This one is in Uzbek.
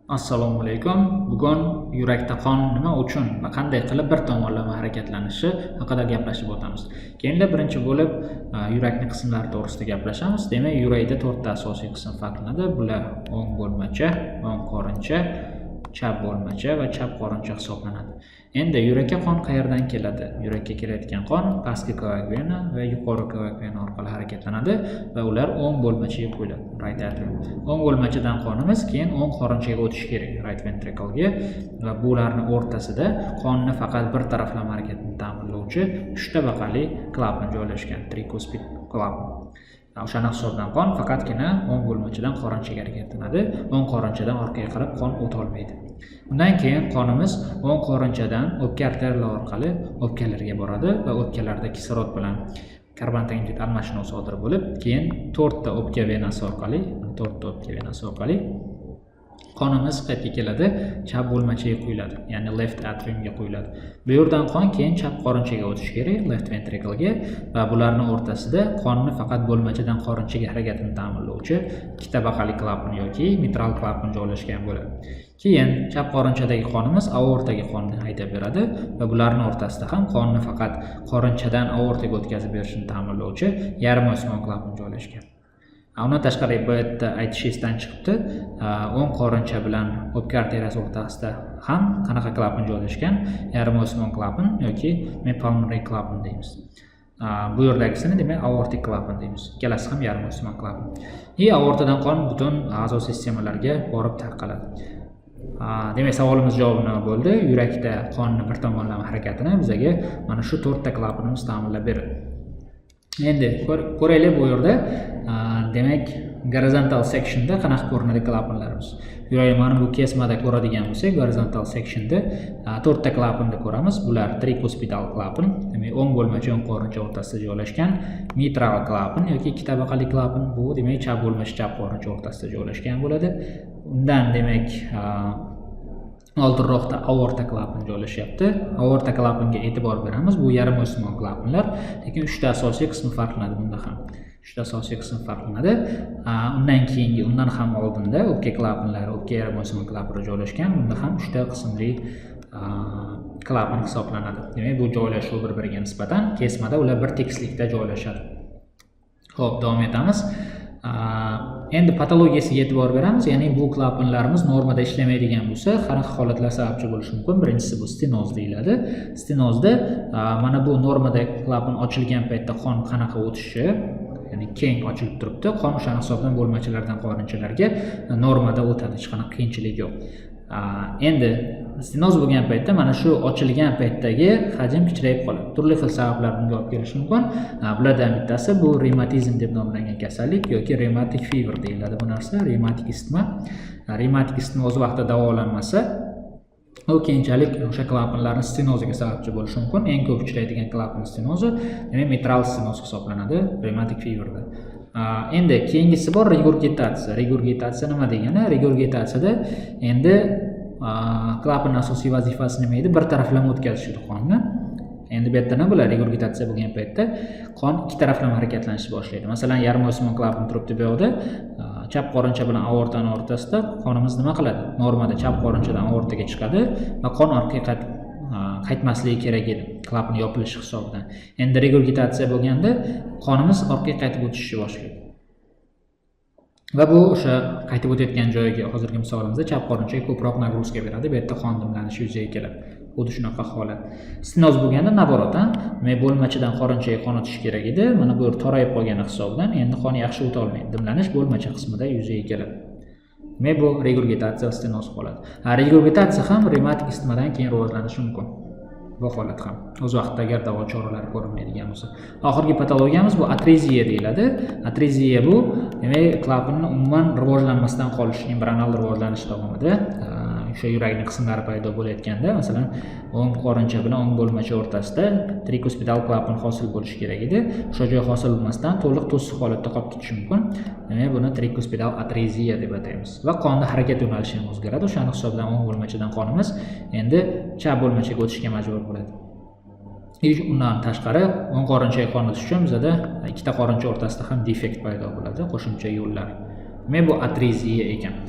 Assalomu alaykum. Bugun yurakda qon nima uchun va qanday qilib bir tomonlama harakatlanishi haqida gaplashib o'tamiz. Kelinglar, birinchi bo'lib yurakni qismlari to'g'risida gaplashamiz. Demak, yurakda to'rtta asosiy qism farqlanadi. Bular o'ng bo'lmacha, o'ng qorincha, chap bo'lmacha va chap qorincha hisoblanadi. Endi yurakka qon qayerdan keladi? Yurakka kelayotgan qon pastki kavak vena va yuqori kavak vena orqali harakatlanadi va ular o'ng bo'lmachaga quyiladi, right atrium. O'ng bo'lmachadan qonimiz keyin o'ng qorinchaga o'tishi kerak, right ventriclega, va bularni o'rtasida qonni faqat bir taraflama harakatini ta'minlovchi uch tabaqali klapan joylashgan, trikuspid klapan. O'shani hisobidan qon faqatgina o'ng bo'lmachadan qorinchaga harakatlanadi, o'ng qorinchadan orqaga qarab qon o'tolmaydi. Undan keyin qonimiz o'ng qorinchadan o'pka arteriyalar orqali o'pkalarga boradi va o'pkalarda kislorod bilan karbon dioksид almashinuvi sodir bo'lib, keyin to'rtta o'pka venasi orqali qonimiz qayerga keladi? Chap bo'lmachaga quyiladi, ya'ni left atriumga quyiladi. Bu yerdan qon keyin chap qorinchaga o'tishi kerak, left ventriclega, va bularni o'rtasida qonni faqat bo'lmachadan qorinchaga harakatini ta'minlovchi ikki tabaqali klapan yoki mitral klapan joylashgan bo'ladi. Keyin chap qorinchadagi qonimiz aortaga qonni haydab beradi va bularni o'rtasida ham qonni faqat qorinchadan aortaga o'tkazib berishini ta'minlovchi yarim o'simon klapan joylashgan. Undan tashqari, bu yerda aytish esdan chiqibdi, o'ng qorincha bilan o'pka arteriyasi o'rtasida ham qanaqa klapan joylashgan? Yarim o'simon klapan yoki pulmonary klapan deymiz. Bu yerdagisini, demak, aortik klapan deymiz. Ikkalasi ham yarim o'simon klapan. И aortadan qon butun a'zo sistemalarga borib tarqaladi. Demak, savolimiz javobi nima bo'ldi? Yurakda qonni bir tomonlama harakatini bizaga mana shu to'rtta klapanimiz ta'minlab beradi. Endi ko'raylik bu yerda, demak, gorizontal sectionda qanaqa ko'rinadi klapanlarimiz. Yurak mana bu kesmada ko'radigan bo'lsak, gorizontal sectionda to'rtta klapanni ko'ramiz. Bular trikuspidal klapan, demak, o'ng bo'lmacha, o'ng qorincha o'rtasida joylashgan; mitral klapan yoki ikki tabaqali klapan, bu, demak, chap bo'lmacha, chap qorincha o'rtasida joylashgan bo'ladi. Undan, demak, oldinroqda aorta klapan joylashyapti. Aorta klapanga e'tibor beramiz. Bu yarim o'simon klapanlar, lekin uchta asosiy qismi farqlanadi. Bunda ham uchta asosiy qismi farqlanadi. Undan keyingi, undan ham oldinda o'pka klapanlari, o'pka yarim o'simon klapanlari joylashgan. Bunda ham uchta qismli klapan hisoblanadi. Demak, bu joylashuv bir biriga nisbatan kesmada ular bir tekislikda joylashadi. Ho'p, davom etamiz. Endi patologiyasiga e'tibor beramiz, ya'ni bu klapanlarimiz normada ishlamaydigan bo'lsa, qanaqa holatlar sababchi bo'lishi mumkin? Birinchisi bu stenoz deyiladi. Stenozda mana bu normada klapan ochilgan paytda qon qanaqa o'tishi, ya'ni keng ochilib turibdi, qon o'shani hisobidan bo'lmachalardan qorinchalarga normada o'tadi, hech qanaqa qiyinchilik yo'q. Endi stenoz bo'lgan paytda mana shu ochilgan paytdagi hajm kichrayib qoladi. Turli xil sabablar bunga olib kelishi mumkin. Bulardan bittasi bu revmatizm deb nomlangan kasallik yoki revmatik fever deyiladi bu narsa, revmatik isitma. Revmatik isitma o'z vaqtida davolanmasa, u keyinchalik o'sha klapanlarni stenoziga sababchi bo'lishi mumkin. Eng ko'p uchraydigan klapan stenozi, demak, mitral stenoz hisoblanadi revmatik feverda. Endi keyingisi bor regurgitatsiya. Regurgitatsiya nima degani? Regurgitatsiyada endi klapanni asosiy vazifasi nima edi? Bir taraflama o'tkazish edi qonni. Endi bu yerda nima bo'ladi? Regurgitatsiya bo'lgan paytda qon ikki taraflama harakatlanishni boshlaydi. Masalan, yarim o'simon klapan turibdi bu yoqda, chap qorincha bilan aortani o'rtasida qonimiz nima qiladi? Normada chap qorinchadan aortaga chiqadi va qon orqaga qaytmasligi kerak edi klapan yopilishi hisobidan. Endi regurgitatsiya bo'lganda qonimiz orqaga qaytib o'tishni boshlaydi va bu o'sha qaytib o'tayotgan joyiga, hozirgi misolimizda chap qorinchaga ko'proq нагрузка beradi. Bu yerda qon dimlanishi yuzaga keladi. Xuddi shunaqa holat. Stenoz bo'lganda, наоборот, demak, bo'lmachadan qorinchaga qon o'tishi kerak edi, mana bu yer torayib qolgani hisobidan endi qon yaxshi o'ta olmaydi, dimlanish bo'lmacha qismida yuzaga keladi. Demak, bu regurgitatsiya, stenoz holati. Regurgitatsiya ham revmatik isitmadan keyin rivojlanishi mumkin. Bu holat ham o'z vaqtida agar davo choralari ko'rilmaydigan bo'lsa. Oxirgi patologiyamiz bu atreziya deyiladi. Atreziya bu, demak, klapanni umuman rivojlanmasdan qolishi, embrional rivojlanish davomida o'sha yurakni qismlari paydo bo'layotganda, masalan, o'ng qorincha bilan o'ng bo'lmacha o'rtasida trikuspidal klapan hosil bo'lishi kerak edi. O'sha joy hosil bo'lmasdan to'liq to'siq holatda qolib ketishi mumkin. Demak, buni trikuspidal atreziya deb ataymiz va qonni harakat yo'nalishi ham o'zgaradi. O'shani hisobidan o'ng bo'lmachadan qonimiz endi chap bo'lmachaga o'tishga majbur bo'ladi. И undan tashqari, o'ng qorinchaga qon o'tish uchun bizada ikkita qorincha o'rtasida ham defekt paydo bo'ladi, qo'shimcha yo'llar. Demak, bu atreziya ekan.